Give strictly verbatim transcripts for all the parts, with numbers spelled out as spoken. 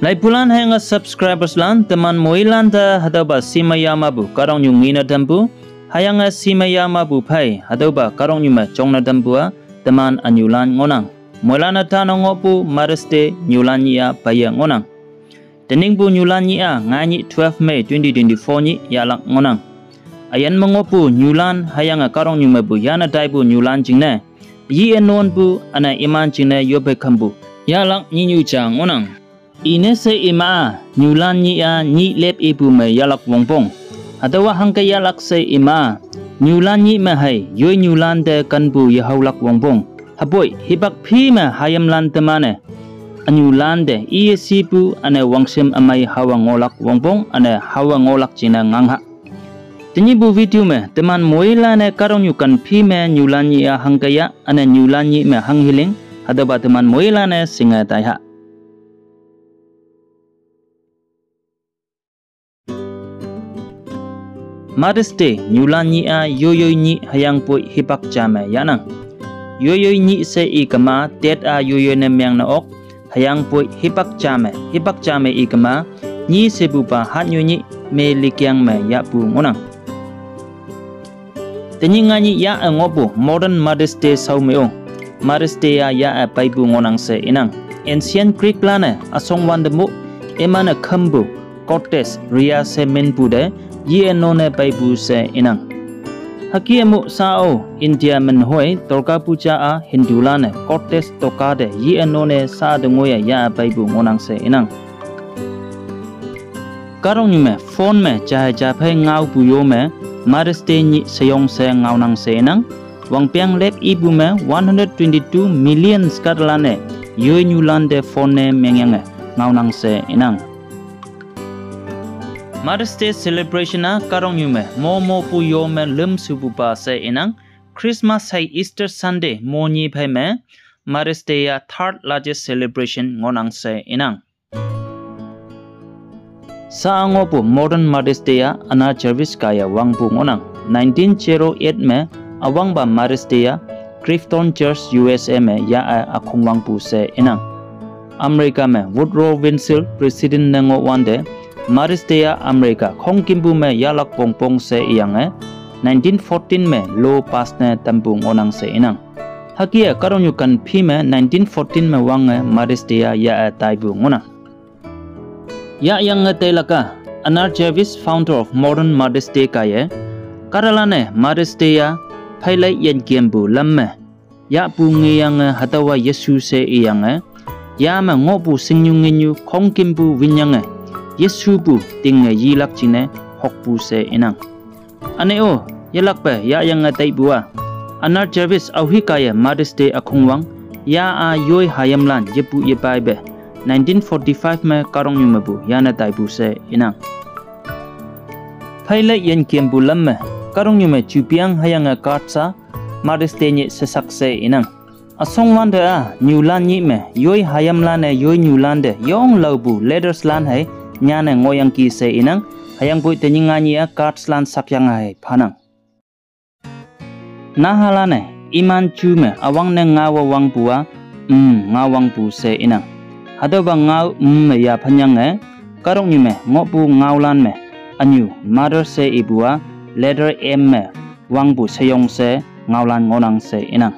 Laipulan hüyange subscribers lan teman moilan te hatüopa shimei yamapu kahtoknyu ngene tampu, hüyange shimei yamapu phei hatüopa kahtoknyu me jongne tampu-a teman ünyulan ngohnang. Moilan-e tane ngohpu Mother's Day nyulan nyih-a peiye ngohnang. Tenyihpu nyulan nyih-a ngainyih twelve May twenty twenty-four nyih yahlak ngohnang. Üyin me ngohpu nyulan hüyange kahtoknyu mepu yane taipu nyulan jingne, yi-e nonpu üne iman jingne yoppe khampu yahlak nyihnyu ja ngohnang. Ine she ima-a, nyulan nyih-a nyih lep ipu me yahlak wongpong. Hatüowa hangke yahlak she ima-a, nyulan nyih me hei yoi nyulan te kenpu yehaolak wongpong. Hüpoi hipak phi me hayimlan teman-e ünyulan te iye shipu üne wangshem ümei haowe ngohlak wongpong üne haowe ngohlak jingne ngangha. Tenyihpu video me teman moilan-e kahtoknyu ken phi me nyulan nyih-a hangke yah üne nyulan nyih me hanghiling, hatüopa teman moilan-e shinge taiha. Mother's Day nyulan nyih-a yoiyoi nyih hüyangpoi hipak ja me yahnang. Yoiyoi nyih she ikema date-a yoiyoi ne meang ne ok, hüyangpoi hipak ja me, hipak ja me ikema nyi shepupa hatnyu nyih me likeng me yahpu ngohnang. Tenyih ngainyih yah-e ngohpu modern Mother's Day shao me-o, Mother's Day-a yah-e peipu ngohnang she inang. Ancient Greek lan-e üshongwante mo, iman-e khampu goddess Rhea she minpu te yi-e none peipu she inang. Hüke mo shao India min hoi Durga Puja-a Hindulan-e goddess Durga te yi-e none sha te ngoiye yah-e peipu ngohnang she inang. Kahtoknyu me phone me jahei japhei ngaopu yo me Mother's Day nyih sheyong she ngaonang she inang. Wangpeng lep ipu me one hundred twenty-two million kahtalan-e yoi nyulan te phone ne mengyange ngaonang she inang. Mother's Day celebration-a kahtoknyu me mo mopu yo me lüm shupupa she inang. Christmas hei Easter Sunday mo nyi phei me Mother's Day-a third largest celebration ngohnang she inang. Sha ngohpu modern Mother's Day-a Anna Jarvis kaiye wangpu ngohnang. Nineteen zero eight me üwangpa Mother's Day-a Grafton Church, U S A me yah-e ükhong wangpu she inang. America me Woodrow Wilson President ne ngohwante Mother's Day-a America khongkümpu me yahlak wongpong she iyange nineteen fourteen me law pass ne tampu ngohnang she inang. Hüke kahtoknyu ken phi me nineteen fourteen me wange Mother's Day-a yah-e taipu ngohnang. Yahyange teilak-a, Anna Jarvis, founder of modern Mother's Day kaiye, kahtalan-e Mother's Day-a pheilei yenkempu lam me yahpu ngeyange hatüowa yeshu she iyange, ya me ngohpu shingnyu nginyu khongkümpu winyange yeshupu tinge yilak jingne hokpu she inang. Üne-o, yelakpe yahyange taipu-a, Anna Jarvis aohi kaiye Mother's Day ükhong wang, ya-a yoi hayimlan yepu yepaipe nineteen forty-five me kahtoknyu mepu yane taipu she inang. Pheilei yenkempu lam me kahtoknyu me jupiang hüyange card sha Mother's Day nyih shesak she inang. Üshongwante-a nyulan nyih me yoi hayimlan-e yoi nyulan te yong laopu letters lan hei nyanne ngohyangki she inang. Hüyangpoi tenyih ngainyih-a cards lan sakyange hei phanang. Nahalan-e iman ju me üwangne ngaowe wangpu-a, mm, ngao wangpu she inang. Hatüopa ngao, mm, me yaphanyange kahtoknyu me ngohpu ngaolan me ünyu mother she ipu-a letter M me wangpu sheyong she ngaolan ngohnang she inang.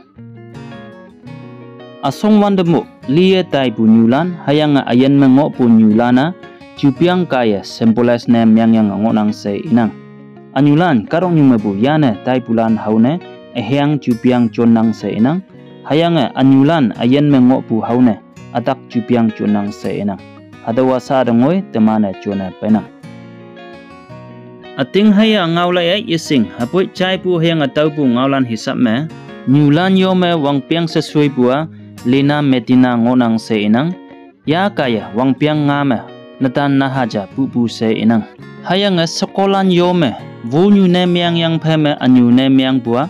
Üshongwante mo, liye taipu nyulan hüyange üyin me ngohpu nyulan-a jupiang kaiye symbolize ne mengyange ngohnang she inang. Ünyulan kahtoknyu mepu yane taipulan haone üheng jupiang jonnang she inang. Hüyange ünyulan üyin me ngohpu haone ütak jupiang jonnang she inang. Hatüowa sha te ngoi teman-e jonne peinang. Üting hüya ngaolai-e yeshing hüpoi jaipu hüyange taopu ngaolan hisap me, nyulan yo me wangpeng she shoipu-a Lina Medina ngohnang she inang. Ya kaiye wangpeng nga me netan naha ja pupu she inang. Hüyange shekolan yo me wonyu ne mengyang phei me ünyu ne mengpu-a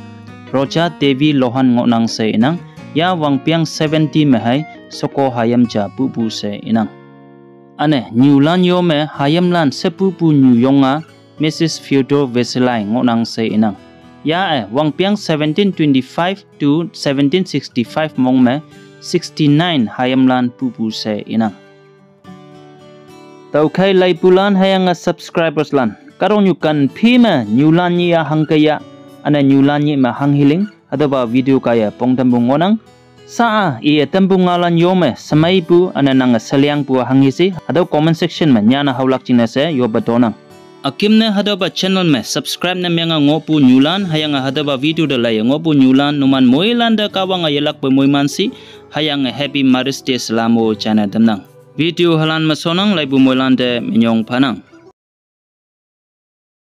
Roja Devi Lohan ngohnang she inang. Ya wangpeng seventy me hei sheko hayim ja pupu she inang. Üne nyulan yo me hayimlan shepupu nyuyong-a Missus Fyodor Veselay ngohnang she inang. Ya-e wangpeng seventeen twenty-five to seventeen sixty-five mong me sixty-nine hayimlan pupu she inang. Tüokhei laipulan hüyange subscribers lan, kahtoknyu kan phi me nyulan nyih-a hangke ya, üne nyulan nyih me hangheling, hatüopa video kaiye pongtampu ngohnang. Sha-a iye tampu ngaolan yo me shemeipu üne nange shelingpu-a hanghe she hatüo comment section me nyanne haolak jingne she yoppe tonang. Ükimne hatüopa channel me subscribe ne menge ngohpu nyulan hüyange hatüopa video te laiye ngohpu nyulan numan moilan te Kahwange yelakpe moiman shi, hüyange Happy Mother's Day she lamo china tamnang. Video halan me shonnang, laipu moilan te minyong phanang.